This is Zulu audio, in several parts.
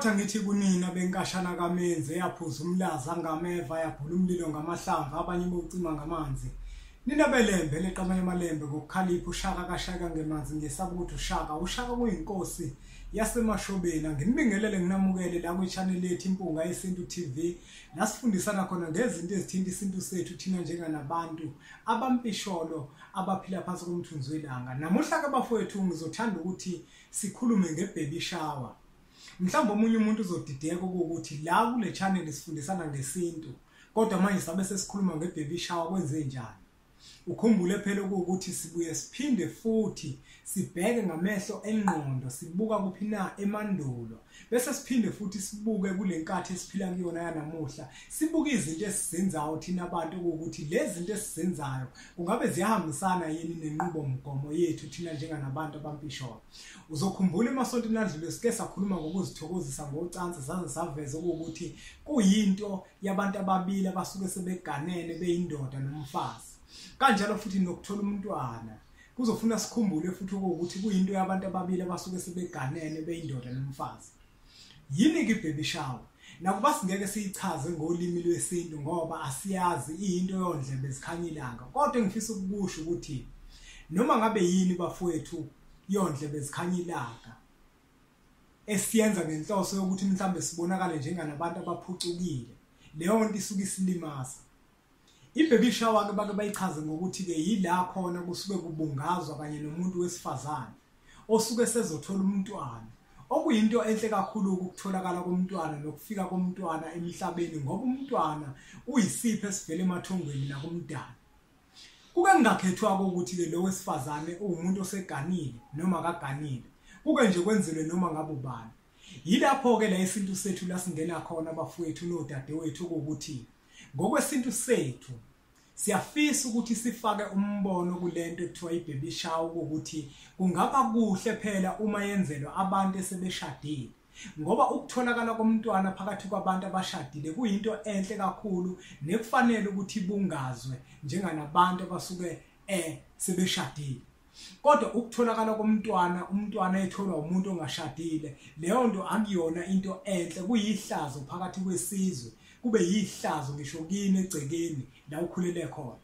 Kodwa ngithi kunina benkashana kaMenzi eyaphuza umlaza ngameva yabhula umlilo ngamahlamvu abanye bocima ngamanzi. Nina belembe leqamanye amalembe ngokukhalipha uShaka kaShaka ngemanzi ngesaba ukuthi uShaka kuyinkosi yaseMashobeni. Nginibingelele nginamukele la kwi-channel yethu Impunga Yesintu TV la sifundisana khona ngezinto ezithinta isintu sethu thina njenganabantu abampisholo abaphila phansi komthunzi welanga. Namuhla ke bafowethu ngizothanda ukuthi sikhulume nge-baby shower. Mhlawumbe omunye umuntu uzodideka ukuthi la kule channel sifundisana ngesintu kodwa manje sabe sesikhuluma nge-baby shower, kwenze njani? Ukhumbule phela ukuthi sibuye siphinde futhi sibheke ngamehlo engqondo, sibuka kuphi na emandulo, bese siphinde futhi sibuke kule nkathi esiphila kuyona yanamuhla, sibuke izinto esizenzayo thina abantu ukuthi lezi zinto esizenzayo kungabe ziyahambisana yini nenqubomgomo yethu thina njenganabantu abampisholo. Uzokhumbula emasontweni adlule sike sakhuluma ngokuzithokozisa ngocansi, saze saveza ukuthi kuyinto yabantu ababili abasuke sebeganene beyindoda nomfazi. Kanjalo futhi nokuthola umntwana kuzofuna sikhumbule futhi ukuthi kuyinto yabantu ababili abasuke sebeganene beyindoda nomfazi. Yini ke i-baby shower? Nakuba singeke siyichaze ngolimi lwesintu ngoba asiyazi, iyinto yondlebe zikhanya ilanga, kodwa engifisa ukukusho ukuthi noma ngabe yini bafowethu yondlebe zikhanya ilanga esiyenza ngenhloso yokuthi mhlambe sibonakale njenganabantu abaphucukile, leyo nto isuke isilimaza. I-baby shower ke bake bayichaze ngokuthi ke yila khona kusuke kubungazwa kanye nomuntu wesifazane osuke sezothola umntwana, okuyinto enhle kakhulu ukutholakala komntwana nokufika komntwana emhlabeni, ngoba umntwana uyisipho esivela emathongweni nakumdala. Kuke kungakhethwa ukuthi ke lo wesifazane uwumuntu oseganile noma akaganile, kuke nje kwenzelwe noma ngabe ubani. Yilapho ke la isintu sethu la singena khona bafowethu nodadewethu, ukuthi ngokwesintu sethu siyafisa ukuthi sifake umbono kulento ekuthiwa i-baby shower, ukuthi kungaba kuhle phela uma yenzelwa abantu esebeshadile, ngoba ukutholakala komntwana phakathi kwabantu abashadile kuyinto enhle kakhulu nekufanele ukuthi ibungazwe njenganabantu abasuke sebeshadile. Kodwa ukutholakala komntwana, umntwana etholwa umuntu ongashadile, leyo nto akuyona into enhle, kuyihlazo phakathi kwesizwe, kube yihlazo ngisho kini egcekeni la ukhulele khona.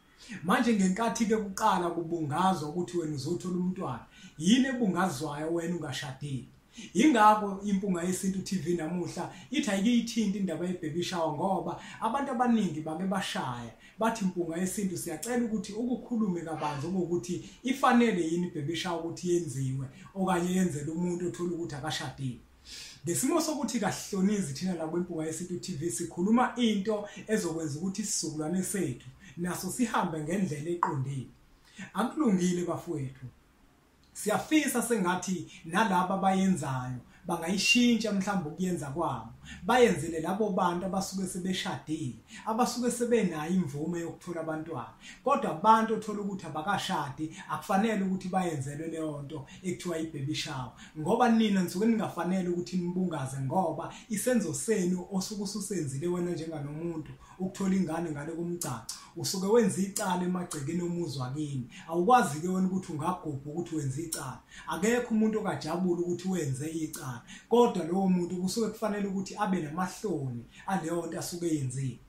Manje ngenkathi ke kuqala kubungazwa ukuthi wena uzothola umntwana, yini ebungazwayo wena ungashadile? Ingakho Impunga Yesintu TV namuhla ithi ayikiyithinti indaba ye-baby shower, ngoba abantu abaningi bake bashaya bathi Impunga Yesintu siyacela ukuthi ukukhulume kabanzi ukuthi ifanele yini i-baby shower ukuthi yenziwe okanye yenzele umuntu othola ukuthi akashadile. Ngesimo sokuthi kahlonizi thina la kwiMpunga Yesintu TV sikhuluma into ezokwenza ukuthi isizukulwane sethu naso sihambe ngendlela eqondile. Akulungile bafowethu, siyafisa sengathi nalabo abayenzayo bangayishintsha mhlawumbe ukuyenza kwabo, bayenzele labo bantu abasuke sebeshadile, abasuke sebenayo imvume yokuthola abantwana. Kodwa abantu othola ukuthi abakashadi akufanele ukuthi bayenzelwe leyo nto ekuthiwa i-baby shower, ngoba nina nisuke ningafanele ukuthi nibungaze, ngoba isenzo senu osuke ususenzile wena njenganomuntu ukuthola ingane ngale komgcagco, usuke wenza icala emagcekeni omuzi wakini. Awukwazi ke wena ukuthi ungagubha ukuthi wenze icala. Akekho umuntu okajabula ukuthi wenze icala, kodwa lowo muntu kusuke kufanele ukuthi abe namahloni aleyo nto asuke yenzile.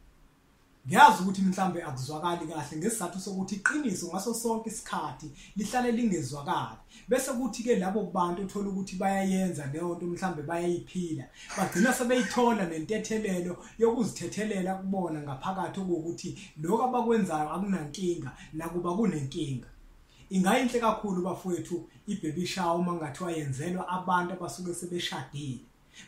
Ngiyazi ukuthi mhlambe akuzwakali kahle ngesizathu sokuthi iqiniso ngaso sonke isikhathi lihlale lingezwakali, bese kuthi ke labo bantu uthola ukuthi bayayenza leyo nto mhlambe bayayiphila, bagcina sebeyithola nentethelelo yokuzithethelela kubona ngaphakathi ukuthi lokho abakwenzayo akunankinga nakuba kunenkinga. Ingayinhle kakhulu bafowethu i-baby shower uma ngathiwa yenzelwa abantu abasuke sebeshadile,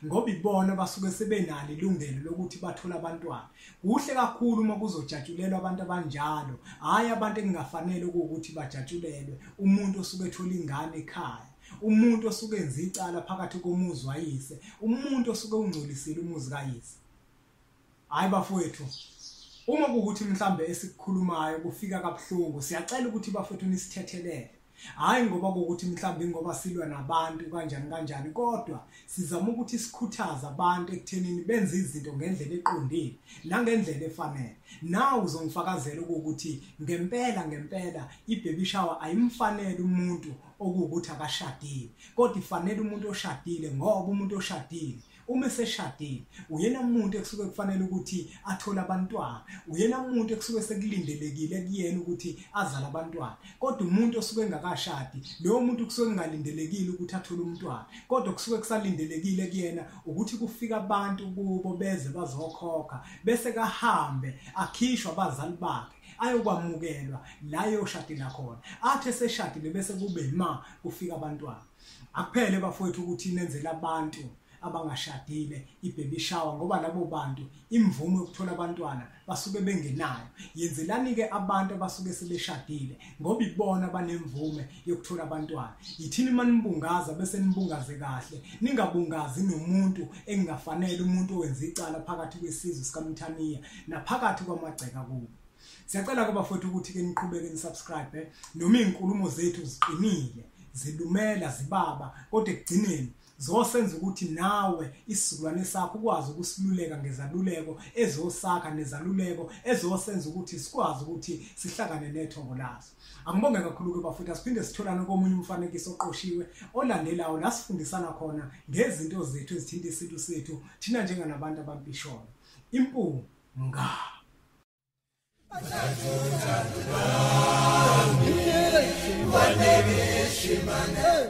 ngoba ibona basuke sebenalo ilungelo lokuthi bathole abantwana. Kuhle kakhulu uma kuzojatshulelwa abantu abanjalo, hhayi abantu ekungafanele ukuthi bajatshulelwe. Umuntu osuke ethola ingane ekhaya, umuntu osuke enza icala phakathi komuzi wayise, umuntu osuke ungcolisile umuzi kayise. Hhayi bafowethu, uma kuwukuthi mhlambe esikukhulumayo kufika kabuhlungu, siyacela ukuthi bafowethu nisithethelele. Hhayi ngoba kuwukuthi mhlawumbe ngoba silwa nabantu kanjani kanjani, kodwa sizama ukuthi sikhuthaze abantu ekuthenini benze izinto ngendlela eqondile nangendlela efanele. Nawe uzongifakazela ukuthi ngempela ngempela i-baby shower ayimfanele umuntu okuwukuthi akashadile, kodwa ifanele umuntu oshadile, ngoba umuntu oshadile Uma eseshadile uyena umuntu ekusuke kufanele ukuthi athole abantwana, uyena umuntu ekusuke sekulindelekile kuyena ukuthi azale abantwana. Kodwa umuntu osuke engakashadi, lowo muntu kusuke kungalindelekile ukuthi athole umntwana, kodwa kusuke kusalindelekile kuyena ukuthi kufika abantu kubo beze bazokhokha, bese kahambe akhishwa abazali bakhe ayokwamukelwa la yoshadela khona. Athi eseshadile bese kube ma kufika abantwana. Akuphele bafowethu ukuthi nenzele abantu abangashadile i-baby shower, ngoba labo bantu imvume yokuthola abantwana basuke bengenayo. Yenzelani-ke abantu abasuke sebeshadile, ngoba ibona banemvume yokuthola abantwana. Yithini uma nibungaza bese nibungaze kahle, ningabungazi nomuntu engingafanele, umuntu owenza icala phakathi kwesizwe sikaMthaniya naphakathi kwamagceka kubo. Siyacela-ke bafowethu ukuthi-ke niqhubeke ni-subscribe, noma iy'nkulumo zethu ziqinile, zilumela, zibaba, kodwa ekugcineni zosenza ukuthi nawe isizukulwane sakho ukwazi ukusiluleka ngezaluleko ezosakha nezaluleko ezosenza ukuthi sikwazi ukuthi sihlangane nethongo lazo. Angibonge kakhulu-ke bafowethu, asiphinde sitholane komunye umfanekiso oqoshiwe olandelayo la sifundisana khona ngezinto zethu ezithinta isintu sethu thina njenganabantu abampisholo. Impunga. Shimane,